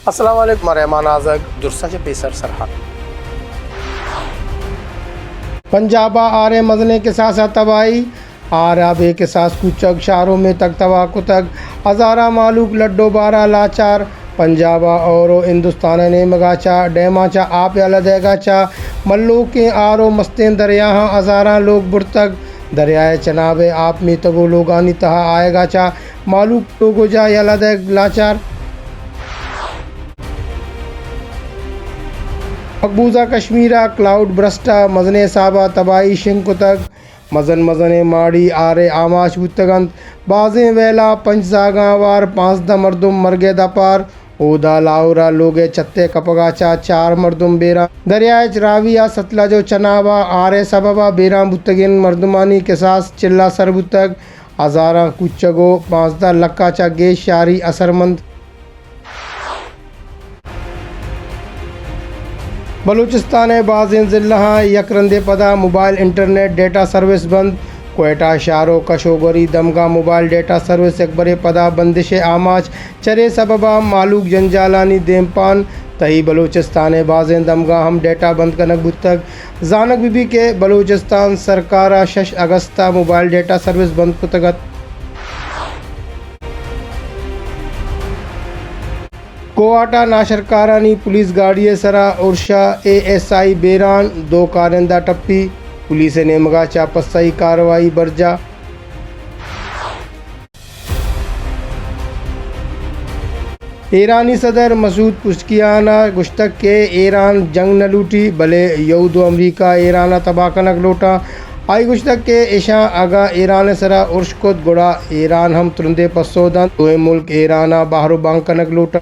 السلام علیکم، من رحمان آزگ، درساں چہ پیسر سرحال۔ پنجاب ءَ آریں مزنیں کساس ءَ تباہی، آر ءَ بے کساس کوچگ، شہر ءُ میتگ تباہ کتگ، ہزاراں مہلوک لڈ ءُ بار ءَ لاچار۔ پنجاب ءَ ہور ءُ ہندوستان ءِ نیمگ ءَ چہ ڈیماں چہ آپ یلہ دئیگ ءَ چہ ملوکیں آر ءُ مستیں دریاہاں ہزاراں لوگ برتگ۔ دریائے چناب ءِ آپ میتگ ءُ لوگانی تہا آیگ ءَ چہ مہلوک لوگ ءُ جاہ یلہ دئیگ لاچار۔ مقبوضہ کشمیر ءَ کلاؤڈ برسٹ ءَ مزنیں حساب ءَ تباہی شنگ کتگ۔ مزن مزنیں ماڑی آر ءِ آماچ بوتگ انت۔ بازیں ویل ءَ پنچ زاگاں ہوار پانزدہ مردم مرگ ءِ دپ ءَ۔ اودا لاہور ءَ لوگ ءِ چھت ءِ کپگ ءَ چہ چار مردم بیران۔ دریائے راوی ءَ ستلج ءُ چناب ءَ آر ءِ سبب ءَ بیران بوتگیں مردمانی کساس چل ءَ سر بوتگ۔ ہزاراں کوچگ ءُ پانزدہ لکھ ءَ چہ گیش شہری اثرمند۔ بلوچستان ءِ بازیں ضلعاں یک رندے پدا موبائل انٹرنیٹ ڈیٹا سروس بند۔ کوئٹہ شہر ءُ کش ءُ گوری دمگاں موبائل ڈیٹا سروس یک برے پدا بندش ءِ آماچ۔ چرے سبب ءَ مہلوک جنجالانی دیمپان۔ تہی بلوچستان ءِ بازیں دمگاں ہم ڈیٹا بند کنگ بوتگ۔ زانگ بہ بیت کہ بلوچستان سرکار ءَ شش اگست ءَ موبائل ڈیٹا سروس بند کتگ ات۔ کوہاٹ ءَ ناشرکارانی پولیس گاڑی ءِ سرا ارش ءَ، اے ایس آئی بیران، دو کارندہ ٹپی، پولیس ءِ نیمگ ءَ چہ پسائی کاروائی برجاہ۔ ایرانی صدر مسعود پزشکیان ءَ گوشتگ کہ ایران جنگ نہ لوٹی، بلے یہود ءُ امریکہ ایران ءَ تباہ کنگ لوٹاں۔ آئی گوشتگ کہ اشاں اگاں ایران ءِ سرا ارش کت گڑا ایران ہم ترندیں پسو دنت۔ دوئیں ملک ایران ءَ بہر ءُ بانگ کنگ لوٹاں۔